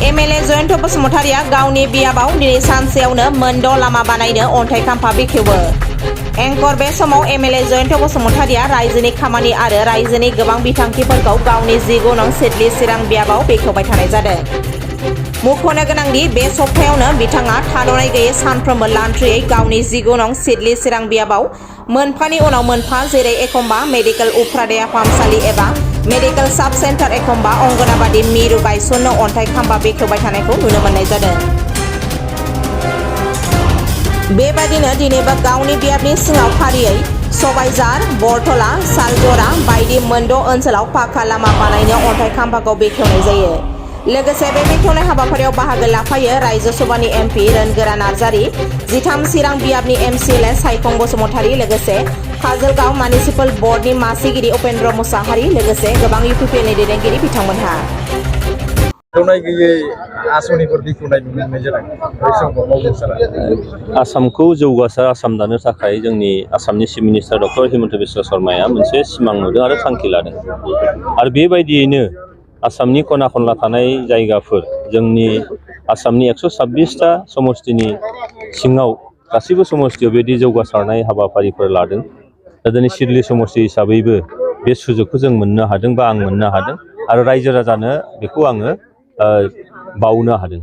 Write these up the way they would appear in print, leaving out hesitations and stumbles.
MLA Jayanta बसुमतारिया गावनि बियाबाव दिनै सानसेयावनो मोनद' लामा बानायनो अन्थाइ खाम्फा बेखेवो। एंकर बे समाव एमएलए जयन्त बसुमतारिया रायजोनि खामानि आरो रायजोनि गोबां बिथांखिफोरखौ गावनि 19 नं सिडली चिरां बियाबाव बेखेवबाय थानाय जादों। मुंख'नो गोनांदि बे सप्तायावनो बिथाङा थाद'नाय गैयै सानफ्रोमबो लान्थ्रियै गावनि 19 नं सिडली चिरां बियाबाव मोनफानि उनाव मोनफा जेरै एखम्बा मेडिकेल उफ्रा देहा फाहामसालि एबा मेडिकेल साब सेन्टार एखम्बा अंगनाबादि मिरु गायसननो अन्थाइ खाम्फा बेखेवबाय थानायखौ नुनो मोननाय जादों। बेबायदिनो दिनैबो गावनि बियाबनि सिङाव फारियै सबायझार, बरथला, सालजरा बायदि मोनद' ओनसोलाव पाका लामा बानायनो अन्थाइ खाम्फाखौ बेखेवनाय जायो। लोगोसे बे बेखेवनाय हाबाफारियाव बाहागो लाफायो रायजो सभानि एमपि रोनगोरा नार्जारी, 13 चिरां बियाबनि एमसिएलए सायखं बसुमतारी, लोगोसे काजलगाव म्युनिसिपाल बर्डनि मासिगिरि उपेन्द्र मुसाहारि, लोगोसे गोबां इउपिपिएलनि दैदेनगिरि बिथांमोनहा। आसामखौ जौगासार आसाम दानो थाखाय जोंनि आसामनि chief minister doctor Himanta Biswa शर्माया मोनसे सिमां नुदों आरो थांखि लादों। आरो बेबायदियैनो आसामनि खना खनला थानाय जायगाफोर जोंनि आसामनि 126टा समष्टिनि सिङाव गासैबो समष्टियाव बेबायदि जौगासारनाय हाबाफारिफोर लादों। दा दिनै सिडली समष्टि हिसाबैबो बे सुजुगखौ जों मोननो हादों बा आं मोननो हादों आरो रायजो राजानो बेखौ आङो बावनो हादों।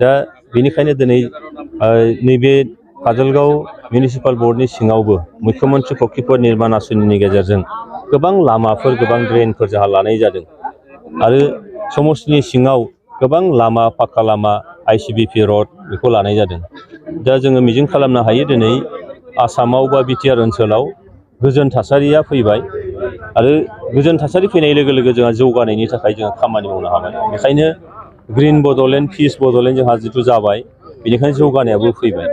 दा बेनिखायनो दिनै नैबे काजलगाव मिउनिसिपाल बर्डनि सिङावबो मुख्यमन्त्री फकिफोर निर्माण आसनिनि गेजेरजों गोबां लामाफोर गोबां ड्रेनफोर जोंहा लानाय जादों आरो समष्टिनि सिङाव गोबां लामा पाक्का लामा आइसिबिपि रड बेखौ लानाय जादों। दा जोङो मिजिं खालामनो हायो दिनै आसामाव बा बिटिआर ओनसोलाव गोजोन थासारिया फैबाय आरो गोजोन थासारि फैनाय लोगो लोगो जोंहा जौगानायनि थाखाय जोङो खामानि मावनो हाबाय। बेखायनो ग्रिन बड'लेण्ड पिस बड'लेण्ड जोंहा जिथु जाबाय बेनिखायनो जौगानायाबो फैबाय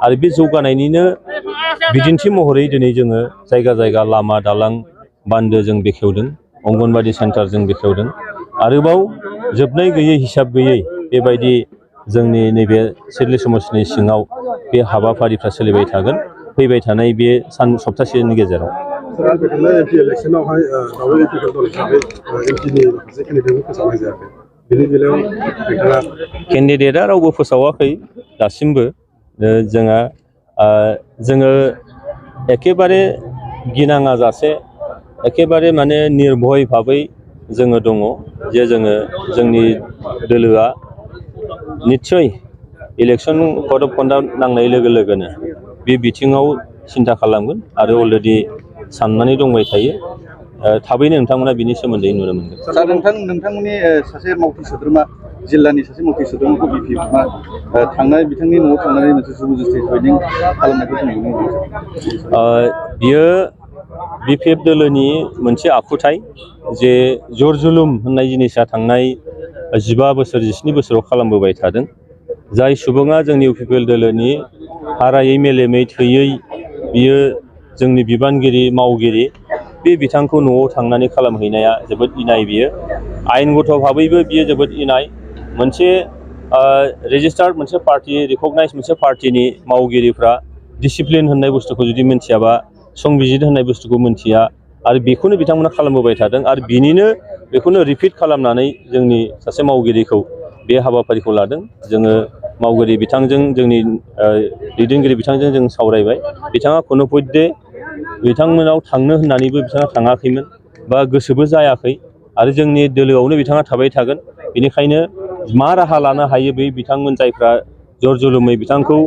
आरो बे जौगानायनिनो बिदिन्थि महरै दिनै जोङो जायगा जायगा लामा दालां बान्दो जों बेखेवदों, अंगनबादि सेन्टार जों बेखेवदों। आरोबाव जोबनाय गैयै हिसाब गैयै बेबायदि जोंनि नैबे सिडली समष्टिनि सिङाव बे हाबाफारिफ्रा सोलिबाय थागोन फैबाय थानाय बे सप्तासेनि गेजेराव। केन्डिडेटआ रावबो फोसावाखै दासिमबो। जोङो एखेबारे गिनाङा जासे एखेबारे माने निर्भय भाबै जोङो दङ जे जोंनि दोलोआ निस्सय इलेक्सन कड अफ कन्डाक्ट नांनाय लोगो लोगोनो बे बिथिङाव सिन्था खालामगोन आरो अलरेडि साननानै दंबाय थायो। थाबैनो नोंथांमोना बिनि सोमोन्दै नुनो मोनगोन। सार नोंथांमोननि सासे मावथि सोद्रोमा जिल्लानि सासे मावथि सोद्रोमाखौ बिपिएफआ थांनाय बिथांनि न'आव थांनानै मोनसे जुबुजस्ति जयनिं खालामनायखौ जों नुनो मोनो। बियो बिपिएफ दोलोनि मोनसे आखुथाय जे जर जुलुम होननाय जिनिसा थांनाय 15 बोसोर 17 बोसोराव खालामबोबाय थादों। जाय सुबुङा जोंनि इउपिपिएल दोलोनि हारायै मेलेमै थैयै बियो जोंनि बिबानगिरि मावगिरि बे बिथांखौ न'आव थांनानै खालामहैनाया जोबोद इनाय। बियो आयेनगत भाबैबो बियो जोबोद इनाय। मोनसे रेजिस्टार्ड मोनसे पार्टि रिकगनाइज मोनसे पार्टिनि मावगिरिफ्रा डिसिप्लिन होननाय बुस्थुखौ जुदि मिन्थियाबा संबिजित होननाय बुस्थुखौ मिन्थिया आरो बेखौनो बिथांमोना खालामबोबाय थादों आरो बिनिनो बेखौनो रिपिट खालामनानै जोंनि सासे मावगिरिखौ बे हाबाफारिखौ लादों। जोङो मावगिरि बिथांजों जोंनि दैदेनगिरि बिथांजों जों सावरायबाय। बिथाङा खुनुपध्य बिथांमोनाव थांनो होननानैबो बिथाङा थाङाखैमोन बा गोसोबो जायाखै आरो जोंनि दोलोआवनो बिथाङा थाबाय थागोन। बेनिखायनो मा राहा लानो हायो बै बिथांमोन जायफ्रा जर जुलुमै बिथांखौ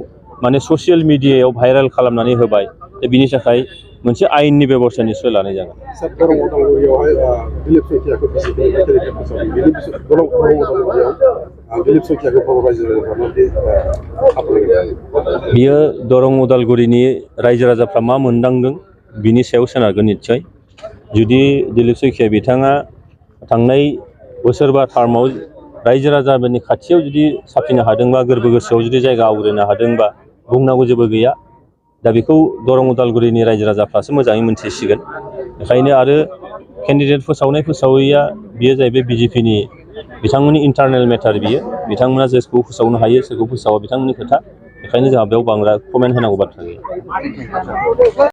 माने ससियेल मिडियायाव भाइरेल खालामनानै होबाय बिनि थाखाय मोनसे आयेननि बेबस्था निस्सय लानाय जागोन। बियो दरं उदालगुरिनि रायजो राजाफ्रा मा मोनदांदों बिनि सायाव सोनारगोन निस्सय। जुदि दिलीप शइकिया बिथाङा थांनाय बोसोरबा टार्माव रायजो राजाफोरनि खाथियाव जुदि साफिनो हादोंबा गोरबो गोसोआव जुदि जायगा आवग्रिनो हादोंबा बुंनांगौ जेबो गैया। दा बेखौ दरं उदालगुरिनि रायजो राजाफ्रासो मोजाङै मोनथिसिगोन। बेखायनो आरो केन्डिडेट फोसावैया बियो जाहैबाय बिजेपिनि बिथांमोननि इन्टारनेल मेटार। बियो बिथांमोना जेखौ फोसावनो हायो सोरखौ फोसावा बिथांमोननि खोथा। बेखायनो जोंहा बेयाव बांद्राय कमेन्ट होनांगौ बाथ्रा गैया।